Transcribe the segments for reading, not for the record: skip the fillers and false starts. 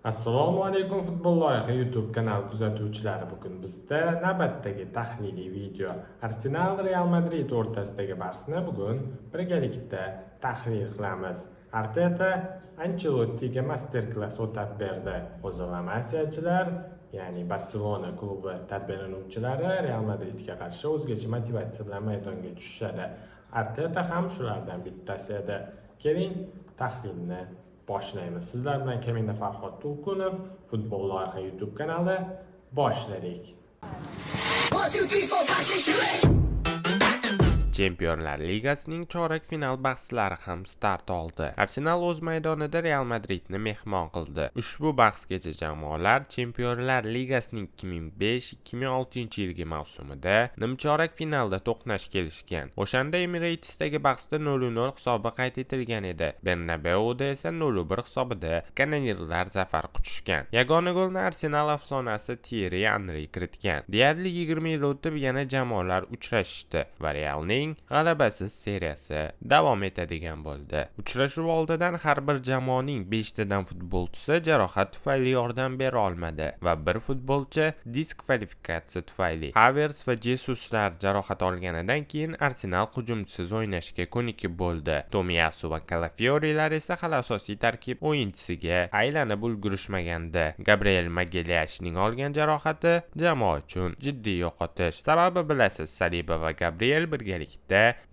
Assalomu alaykum, Futbol loyiha YouTube kanal kuzatuvchilari. Bugun bizda navbatdagi tahliliy video. Arsenal Real Madrid o'rtasidagi bahsni bugun birgalikda tahlil qilamiz. Arteta Anchelottiga master klass o'tab berdi. O'zi La Masiyachilar, ya'ni Barselona klubi tarbiyalanuvchilari Real Madridga qarshi o'zgacha motivatsiya bilan maydonga tushishadi. Arteta ham shulardan bittasi edi. Keling, tahlilni boshlaymiz. Sizlar bilan Kamina Farhod To'lqinov, Futbol loyiha YouTube kanali. Boshladik. One, two, three, four, five, six, seven, eight. Chempionlar Ligasining chorak final bahslari ham start oldi. Arsenal o'z maydonida Real Madridni mehmon qildi. Ushbu bahsgacha jamoalar Chempionlar Ligasining 2005-2006 yilgi mavsumida nimchorak finalda to'qnash kelishgan. O'shanda Emiratesdagi bahsda 0-0 hisobi qayd etilgan edi. Bernabeuda esa 0-1 hisobida kanonirlar zafar quchishgan. Yagona golni Arsenal afsonasi Thierry Henry kiritgan. Deyarli 20 yil o'tib yana jamoalar uchrashishdi va Realning g'alabasiz seriyasi davom etadigan bo'ldi. Uchrashuv oldidan har bir jamoaning 5 tadan futbolchisi jarohat tufayli yordam bera olmadi va bir futbolchi diskvalifikatsiya tufayli. Havertz va Jesuslar jarohat olganidan keyin Arsenal hujumchisiz o'ynashga ko'nikib bo'ldi. Tomiyasu va Kalafiorilar esa hali asosiy tarkib o'yinchisiga aylanib ulgurishmagandi. Gabriel Magalhãesning olgan jarohati jamoa uchun jiddiy yo'qotish. Sababi bilasiz, Saliba va Gabriel birgalikda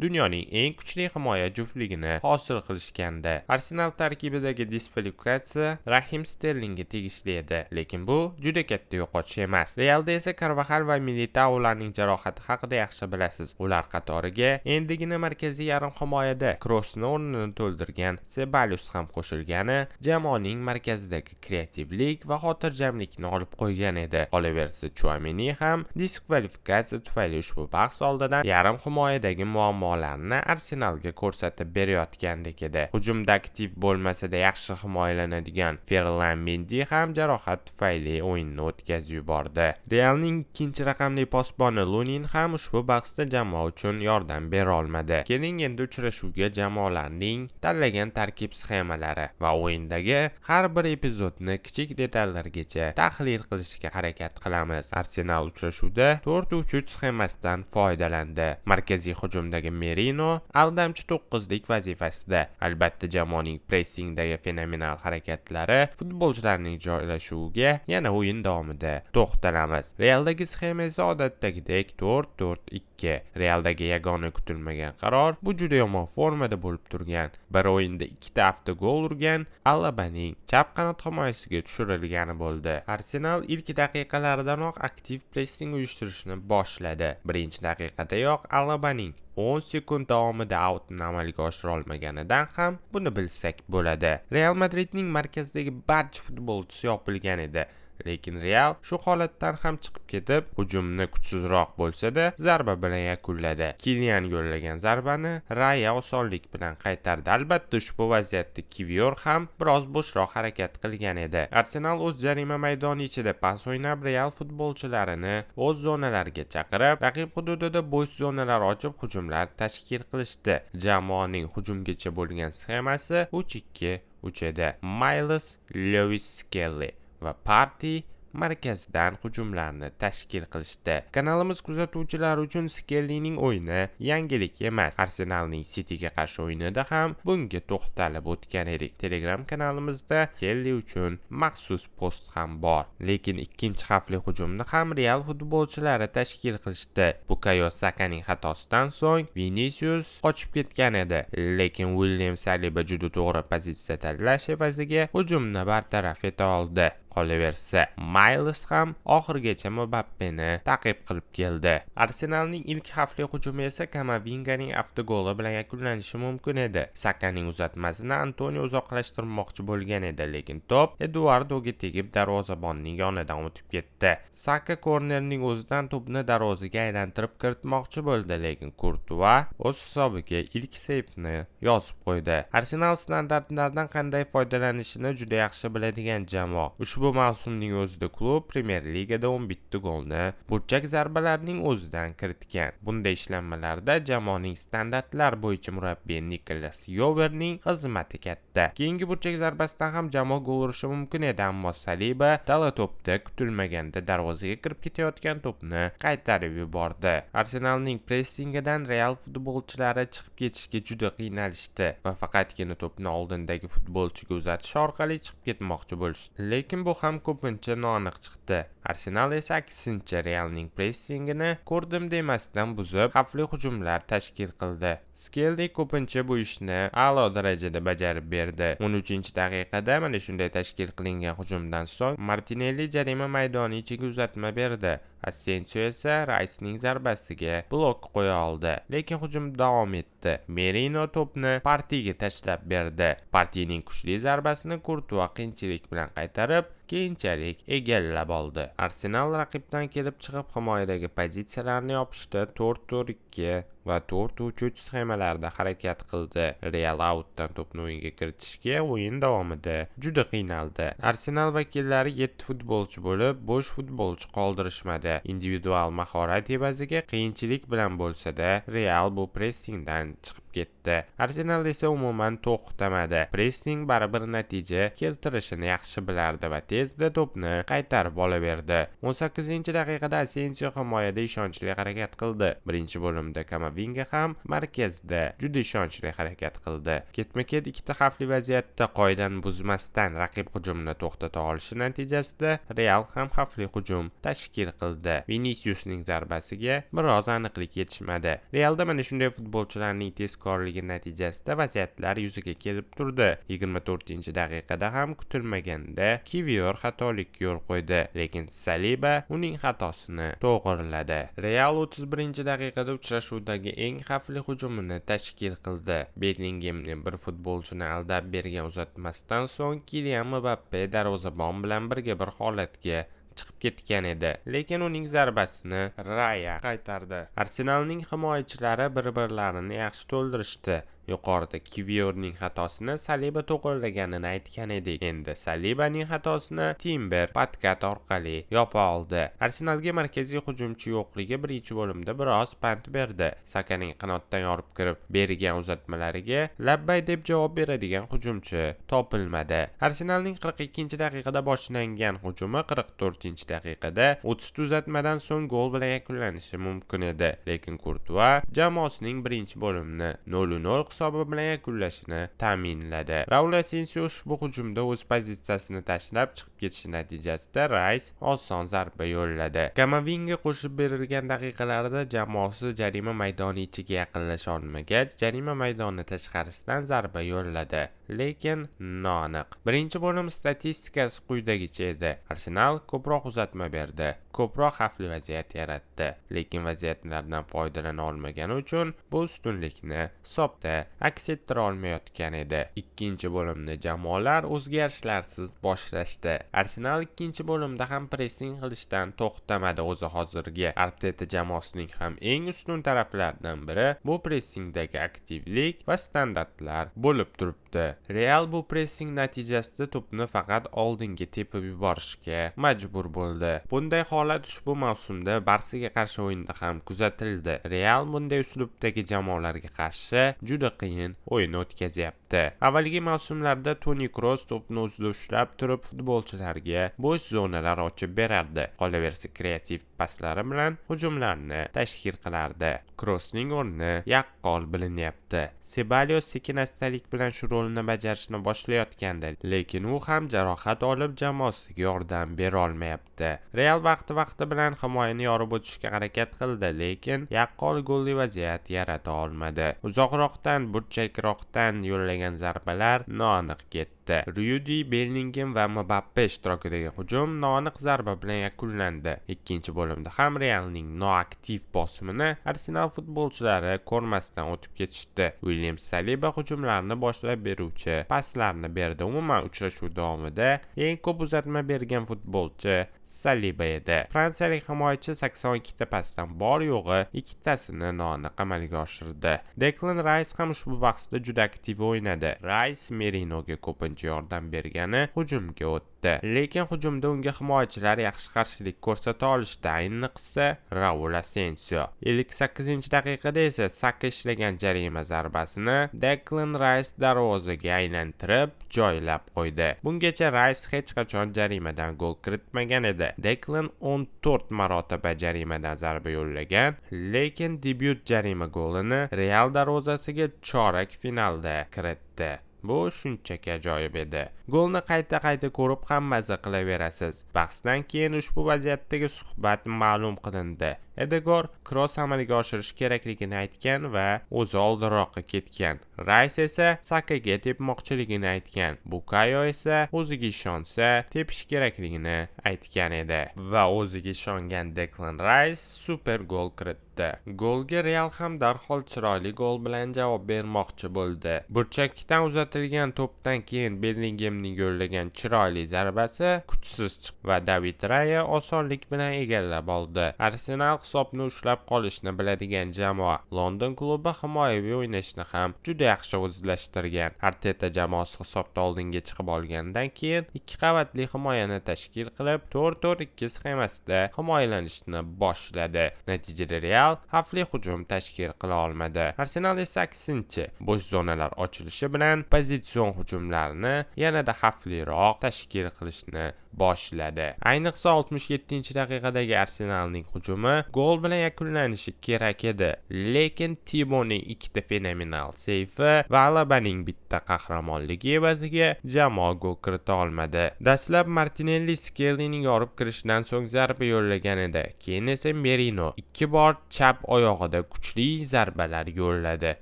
dunyoning eng kuchli himoya juftligini hosil qilishgandi. Arsenal tarkibidagi diskvalifikatsiya Rahim Sterlingga tegishli edi, lekin bu juda katta yo'qotish emas. Realda esa Karvaxal va Militaolarning jarohati haqida yaxshi bilasiz. Ular qatoriga endigina markaziy yarim himoyada Kroosni o'rnini to'ldirgan Sebalyos ham qo'shilgani jamoaning markazidagi kreativlik va xotirjamlikni olib qo'ygan edi. Qolaversa, Chuameni ham diskvalifikatsiya tufayli ushbu bahs oldidan yarim himoyadagi muammolarni Arsenalga ko'rsatib berayotgandek edi. Hujumda aktiv bo'lmasa-da yaxshi himoyalanadigan Ferlan Mendi ham jarohat tufayli o'yinni o'tkazib yubordi. Realning ikkinchi raqamli posboni Lunin ham ushbu bahsda jamoa uchun yordam bera olmadi. Keling, endi uchrashuvga jamoalarning tanlagan tarkib sxemalari va o'yindagi har bir epizodni kichik detallargacha tahlil qilishga harakat qilamiz. Arsenal uchrashuvda 4-3-3 sxemasidan foydalandi. Markaziy hujumdagi Merino aldamchi to'qqizlik vazifasida. Albatta, jamoaning pressingdagi fenomenal harakatlari, futbolchilarning joylashuviga yana o'yin davomida to'xtalamiz. Realdagi sxema esa odatdagidek 4-4-2. Realdagi yagona kutilmagan qaror bu juda yomon formada bo'lib turgan, bir o'yinda ikkita avtogol urgan Alabaning chap qanot himoyasiga tushirilgani bo'ldi. Arsenal ilk daqiqalardanoq aktiv pressing uyushtirishni boshladi. Birinchi daqiqadayoq Alabaning 10 sekund davomida autni amalga oshira olmaganidan ham buni bilsak bo'ladi. Real Madridning markazidagi barcha futbolchisi yopilgan edi. Lekin Real shu holatdan ham chiqib ketib, hujumni kuchsizroq bo'lsa-da, zarba bilan yakunladi. Kilian yo'llagan zarbani Raya osonlik bilan qaytardi. Albatta, ushbu vaziyatda Kivior ham biroz bo'shroq harakat qilgan edi. Arsenal o'z jarima maydoni ichida pas o'ynab, Real futbolchilarini o'z zonalariga chaqirib, raqib hududida bo'sh zonalar ochib, hujumlar tashkil qilishdi. Jamoaning hujumgacha bo'lgan sxemasi 3-2-3 edi. Myles Lewis Skelly va Parti markazdan hujumlarni tashkil qilishdi. Kanalimiz kuzatuvchilari uchun Skellining o'yini yangilik emas. Arsenalning Cityga qarshi o'yinida ham bunga to'xtalib o'tgan edik. Telegram kanalimizda Skelli uchun maxsus post ham bor. Lekin ikkinchi xavfli hujumni ham Real futbolchilari tashkil qilishdi. Bukayo Sakaning xatosidan so'ng Vinicius qochib ketgan edi. Lekin William Saliba juda to'g'ri pozitsiya tanlash evaziga hujumni bartaraf eta oldi. Qolaversa, Myles ham oxirigacha Mbappeni ta'qib qilib keldi. Arsenalning ilk xavfli hujumi esa Kamavinganing avtogoli bilan yakunlanishi mumkin edi. Sakaning uzatmasini Antonio uzoqlashtirmoqchi bo'lgan edi, lekin to'p Eduardoga tegib darvozabonning yonidan o'tib ketdi. Saka kornerning o'zidan to'pni darvozaga aylantirib kiritmoqchi bo'ldi, lekin Kurtua o'z hisobiga ilk seyfni yozib qo'ydi. Arsenal standartlardan qanday foydalanishini juda yaxshi biladigan jamoa. Ushbu Ushbu mavsumning o'zida klub Premyer Ligada 11 golni burchak zarbalarining o'zidan kiritgan. Bunday ishlanmalarda jamoaning standartlar bo'yicha murabbiyi Nikolas Yoverning xizmati katta. Keyingi burchak zarbasidan ham jamoa gol urishi mumkin edi, ammo Saliba dala to'pda kutilmaganda darvozaga kirib ketayotgan to'pni qaytarib yubordi. Arsenalning pressingidan Real futbolchilari chiqib ketishga juda qiynalishdi va faqatgina to'pni oldindagi futbolchiga uzatish orqali chiqib ketmoqchi bo'lishdi. Lekin bu ham ko'pincha noaniq chiqdi. Arsenal esa aksincha Realning pressingini ko'rdim demasdan buzib, xavfli hujumlar tashkil qildi. Skelli ko'pincha bu ishni a'lo darajada bajarib berdi. 13-daqiqada mana shunday tashkil qilingan hujumdan so'ng Martinelli jarima maydoni ichiga uzatma berdi. Asensio esa Ricening zarbasiga blok qo'ya oldi, lekin hujum davom etdi. Merino to'pni Partiga tashlab berdi. Partining kuchli zarbasini Kurtua qiyinchilik bilan qaytarib, keyinchalik egallab oldi. Arsenal raqibdan kelib chiqib himoyadagi pozitsiyalarni yopishda 4-4-2 va 4-3-3 sxemalarida harakat qildi. Real outdan to'pni o'yinga kiritishga o'yin davomida juda qiynaldi. Arsenal vakillari 7 futbolchi bo'lib, bo'sh futbolchi qoldirishmadi. Individual mahorat evaziga qiyinchilik bilan bo'lsa-da, Real bu pressingdan chiqib ketdi. Arsenal esa umuman to'xtamadi. Pressing baribir natija keltirishini yaxshi bilardi va tezda to'pni qaytarib olaverdi. 18-daqiqada Asensio himoyada ishonchli harakat qildi. Birinchi bo'limda Kamavinga ham markazda juda ishonchli harakat qildi. Ketma-ket ikkita xavfli vaziyatda qoidani buzmasdan raqib hujumini to'xtata olishi natijasida Real ham xavfli hujum tashkil qildi. Viniciusning zarbasiga biroz aniqlik yetishmadi. Realda mana shunday futbolchilarning tezkorligi natijasida vaziyatlar yuzaga kelib turdi. 24-daqiqada ham kutilmaganda Kivior xatolikka yo'l qo'ydi, lekin Saliba uning xatosini to'g'riladi. Real 31-daqiqada uchrashuvdagi eng xavfli hujumini tashkil qildi. Bellinghamning bir futbolchini aldab bergan uzatmasdan so'ng Kylian Mbappe darvozabon bilan birga bir holatga chiqib ketgan edi, lekin uning zarbasini Raya qaytardi. Arsenalning himoyachilari bir-birlarini yaxshi to'ldirishdi. Yuqorida Kiviorning xatosini Saliba to'g'rilaganini aytgan edik. Endi Salibaning xatosini Timber podkat orqali yopa oldi. Arsenalga markaziy hujumchi yo'qligi birinchi bo'limda biroz pand berdi. Sakaning qanotdan yorib kirib bergan uzatmalariga labbay deb javob beradigan hujumchi topilmadi. Arsenalning 42-daqiqada boshlangan hujumi 44-daqiqada 30 uzatmadan so'ng gol bilan yakunlanishi mumkin edi. Lekin Kurtua jamoasining birinchi bo'limni 0-0 hisobi bilan yakunlashini ta'minladi. Raul Asensio ushbu hujumda o'z pozitsiyasini tashlab chiqib ketishi natijasida Rice oson zarba yo'lladi. Kamavinga qo'shib berilgan daqiqalarda jamoasi jarima maydoni ichiga yaqinlasha olmagach, jarima maydoni tashqarisidan zarba yo'lladi, lekin noaniq. Birinchi bo'lim statistikasi quyidagicha edi. Arsenal ko'proq uzatma berdi, ko'proq xavfli vaziyat yaratdi, lekin vaziyatlardan foydalana olmagani uchun bu ustunlikni hisobda aks ettira olmayotgan edi. Ikkinchi bo'limni jamoalar o'zgarishlarsiz boshlashdi. Arsenal ikkinchi bo'limda ham pressing qilishdan to'xtamadi. O'zi hozirgi Arteta jamoasining ham eng ustun taraflaridan biri bu pressingdagi aktivlik va standartlar bo'lib turibdi. Real bu pressing natijasida to'pni faqat oldinga tepib yuborishga majbur bo'ldi. Bunday holat ushbu mavsumda Barsaga qarshi o'yinda ham kuzatildi. Real bunday uslubdagi jamoalarga qarshi juda qiyin o'yin o'tkazyapti. Avvalgi mavsumlarda Toni Kroos to'pni o'zida ushlab turib futbolchilarga bo'sh zonalar ochib berardi. Qolaversa kreativ paslari bilan hujumlarni tashkil qilardi. Kroosning o'rni yaqqol bilinyapti. Sebalyos sekin-astalik bilan shu rolni bajarishni boshlayotgandi, lekin u ham jarohat olib jamoasiga yordam bera olmayapti. Real vaqti-vaqti bilan himoyani yorib o'tishga harakat qildi, lekin yaqqol golli vaziyat yarata olmadi. Uzoqroqdan, burchakroqdan yo'llagan zarbalar noaniq ketdi. Ryudi, Bellingham va Mbappe ishtirokidagi hujum noaniq zarba bilan yakunlandi. Ikkinchi bo'limda ham Realning noaktiv bosimini Arsenal futbolchilari ko'rmasdan o'tib ketishdi. William Saliba hujumlarni boshlab beruvchi paslarni berdi. Umuman uchrashuv davomida eng ko'p uzatma bergan futbolchi Saliba edi. Fransiyalik himoyachi 82 ta pasdan bor yo'g'i ikkitasini noaniq amalga oshirdi. Declan Rice ham ushbu bahsda juda aktiv o'ynadi. Rice Merinoga ko'pincha birinchi yordam bergani hujumga o'tdi. Lekin hujumda unga himoyachilar yaxshi qarshilik ko'rsata olishdi, ayniqsa Raul Asensio. 58-daqiqada esa Saka ishlagan jarima zarbasini Declan Rice darvozaga aylantirib joylab qo'ydi. Bungacha Rice hech qachon jarimadan gol kiritmagan edi. Declan 14 marotaba jarimadan zarba yo'llagan, lekin debyut jarima golini Real darvozasiga chorak finalda kiritdi. Bu shunchaki ajoyib edi. Golni qayta-qayta ko'rib ham maza qilaverasiz. Bahsdan keyin ushbu vaziyatdagi suhbat ma'lum qilindi. Edegor kross amalga oshirish kerakligini aytgan va o'zi oldinroqqa ketgan. Rice esa Sakaga tepmoqchiligini aytgan. Bukayo esa o'ziga ishonsa tepish kerakligini aytgan edi. Va o'ziga ishongan Declan Rice super gol kiritdi. Golga Real ham darhol chiroyli gol bilan javob bermoqchi bo'ldi. Burchakdan uzatilgan to'pdan keyin Bellinghamning yo'llagan chiroyli zarbasi kuchsiz chiqdi va David Raya osonlik bilan egallab oldi. Arsenal hisobni ushlab qolishni biladigan jamoa. London klubi himoyaviy o'ynashni ham juda yaxshi o'zlashtirgan. Arteta jamoasi hisobda oldinga chiqib olgandan keyin ikki qavatli himoyani tashkil qilib, 4-4-2 sxemasida himoyalanishni boshladi. Natijada Real xavfli hujum tashkil qila olmadi. Arsenal esa aksincha, bo'sh zonalar ochilishi bilan pozitsion hujumlarni yanada xavfliroq tashkil qilishni boshladi. Ayniqsa 67-daqiqadagi Arsenalning hujumi gol bilan yakunlanishi kerak edi. Lekin Tiboning ikkita fenomenal seyfi va Alabaning bitta qahramonligi evaziga jamoa gol kirita olmadi. Dastlab Martinelli Skellining yorib kirishidan so'ng zarba yo'llagan edi. Keyin esa Merino ikki bor chap oyog'ida kuchli zarbalar yo'lladi.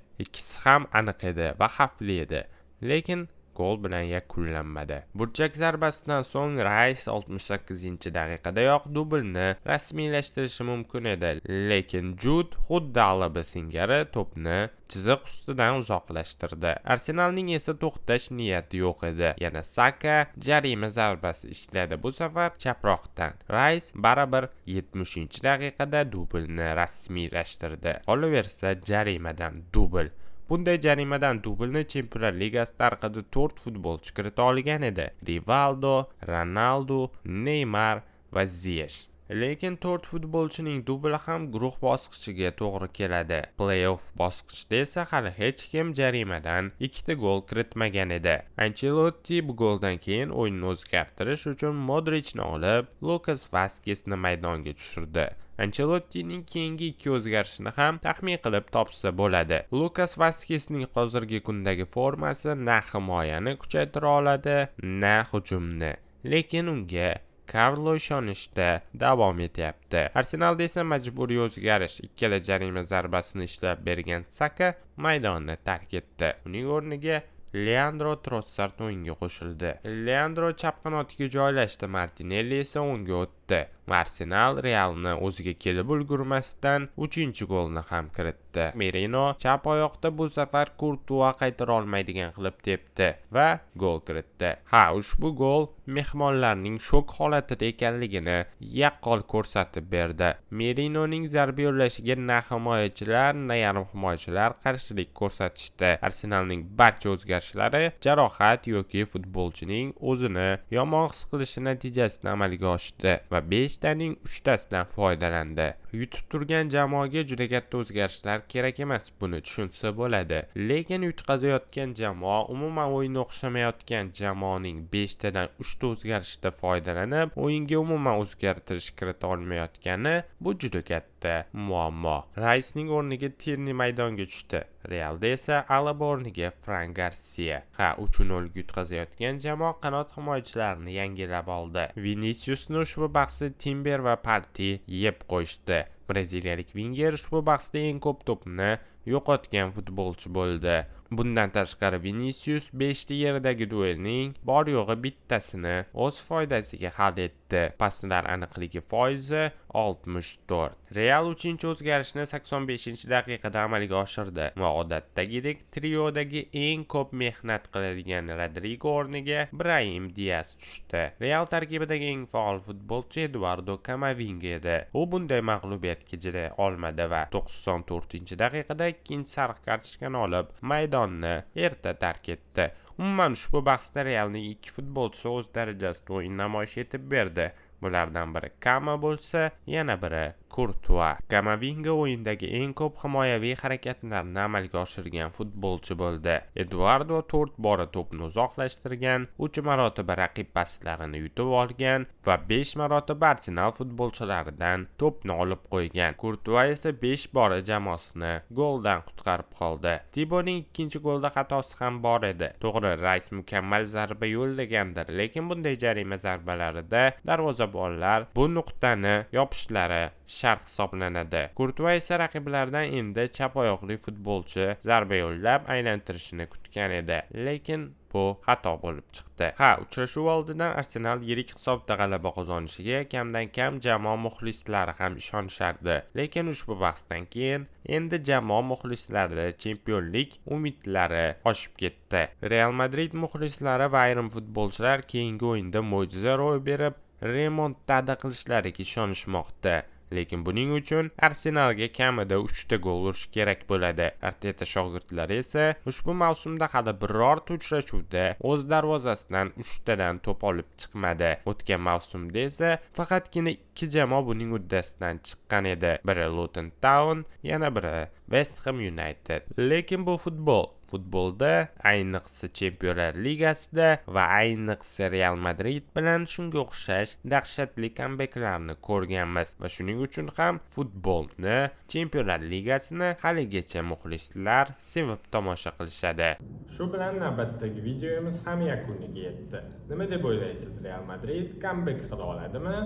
Ikkisi ham aniq edi va xavfli edi. Lekin gol bilan yakunlanmadi. Burchak zarbasidan so'ng Rice 68-daqiqadayoq dublni rasmiylashtirishi mumkin edi, lekin Jud xuddi Alaba singari to'pni chiziq ustidan uzoqlashtirdi. Arsenalning esa to'xtash niyati yo'q edi. Yana Saka jarima zarbasi ishladi, bu safar chaproqdan. Rice baribir 70-daqiqada dublni rasmiylashtirdi. Qolaversa jarimadan dubl. Bunday jarimadan dublni Chempionlar Ligasi tarixida 4 futbolchi kirita olgan edi: Rivaldo, Ronaldo, Neymar va Ziyech. Lekin 4 futbolchining dubli ham guruh bosqichiga to'g'ri keladi. Play-off bosqichida esa hali hech kim jarimadan ikkita gol kiritmagan edi. Ancelotti bu goldan keyin o'yinni o'zgartirish uchun Modrichni olib, Lucas Vazquezni maydonga tushirdi. Ancelottining keyingi ikki o'zgarishini ham taxmin qilib topsa bo'ladi. Lucas Vazquezning hozirgi kundagi formasi na himoyani kuchaytira oladi, na hujumni. Lekin unga Carlo ishonishda davom etyapti. Arsenalda esa majburiy o'zgarish, ikkala jarima zarbasini ishlab bergan Saka maydonni tark etdi. Uning o'rniga Leandro Trossard o'yinga qo'shildi. Leandro chap qanotiga joylashdi, Martinelli esa o'ngga o'tdi. Arsenal Realni o'ziga kelib ulgurmasdan 3-golni ham kiritdi. Merino chap oyoqda bu safar Kurtua qaytara olmaydigan qilib tepdi va gol kiritdi. Ha, ushbu gol mehmonlarning shok holatida ekanligini yaqqol ko'rsatib berdi. Merinoning zarba yo'llashiga na himoyachilar, na yarim himoyachilar qarshilik ko'rsatishdi. Arsenalning barcha o'zgarishlari jarohat yoki futbolchining o'zini yomon his qilishi natijasida amalga oshdi va 5 taning 3 tasidan foydalandi. Yutib turgan jamoaga juda katta o'zgarishlar kerak emas, buni tushunsa bo'ladi. Lekin yutqazayotgan jamoa, umuman o'yinni o'xshamayotgan jamoaning 5 tadan 3 ta o'zgarishda foydalanib, o'yinga umuman o'zgartirish kirita olmayotgani bu juda katta muammo. Ricening o'rniga Tierney maydonga tushdi. Realda esa Alaba o'rniga Fran Garcia. Ha, 3-0 yutqazayotgan jamoa qanot himoyachilarini yangilab oldi. Viniciusni ushbu bahsda Timber va Parti yeb qo'yishdi. Braziliyalik vinger ushbu bahsda eng ko'p to'pni yo'qotgan futbolchi bo'ldi. Bundan tashqari Vinicius 5 ta yerdagi duelning bor yo'g'i bittasini o'z foydasiga hal etdi. Paslar aniqligi foizi 64. Real 3-o'zgarishni 85-daqiqada amalga oshirdi va odatdagidek triodagi eng ko'p mehnat qiladigan Rodrigo o'rniga Brahim Diaz tushdi. Real tarkibidagi eng faol futbolchi Eduardo Camavinga edi. U bunday mag'lubiyatga chiday olmadi va 94-daqiqada ikkinchi sariq kartochkani olib, maydonni erta tark etdi. Umuman ushbu bahsda Realning ikki futbolchisi o'z darajasida o'yin namoyish etib berdi. Bulardan biri Kama bo'lsa, yana biri Kurtua. Kamavinga o'yindagi eng ko'p himoyaviy harakatlarni amalga oshirgan futbolchi bo'ldi. Eduardo 4 bora to'pni uzoqlashtirgan, 3 marotaba raqib paslarini yutib olgan va 5 marotaba Arsenal futbolchilaridan to'pni olib qo'ygan. Kurtua esa 5 bora jamoasini goldan qutqarib qoldi. Tiboning ikkinchi golda xatosi ham bor edi. To'g'ri, Rice mukammal zarba yo'llagandir, lekin bunday jarima zarbalarida darvozabonlar bu nuqtani yopishlari shart hisoblanadi. Kurtua esa raqiblardan endi chap oyoqli futbolchi zarba yo'llab aylantirishini kutgan edi, lekin bu xato bo'lib chiqdi. Ha, uchrashuv oldidan Arsenal yirik hisobda g'alaba qozonishiga kamdan kam jamoa muxlislari ham ishonishardi. Lekin ushbu bahsdan keyin endi jamoa muxlislarida chempionlik umidlari oshib ketdi. Real Madrid muxlislari va ayrim futbolchilar keyingi o'yinda mo'jiza ro'y berib, remontada qilishlariga ishonishmoqda. Lekin buning uchun Arsenalga kamida 3 ta gol urish kerak bo'ladi. Arteta shogirdlari esa ushbu mavsumda hali birorta uchrashuvda o'z darvozasidan 3 tadan to'p olib chiqmadi. O'tgan mavsumda esa faqatgina 2 jamoa buning uddasidan chiqqan edi. Biri Luton Town, yana biri West Ham United. Lekin bu futbol. Futbolda, ayniqsa Chempionlar Ligasida va ayniqsa Real Madrid bilan shunga o'xshash dahshatli kambeklarni ko'rganmiz va shuning uchun ham futbolni, Chempionlar Ligasini haligacha muxlislar sevib tomosha qilishadi. Shu bilan navbatdagi videomiz ham yakuniga yetdi. Nima deb o'ylaysiz, Real Madrid comeback qila oladimi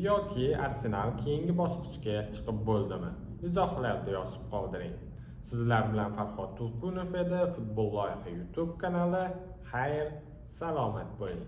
yoki Arsenal keyingi bosqichga chiqib bo'ldimi? Izohlarda yozib qoldiring. Sizlar bilan Farhod To'lqinov edi. Futbol loyiha YouTube kanali. Xayr, salomat bo'ling.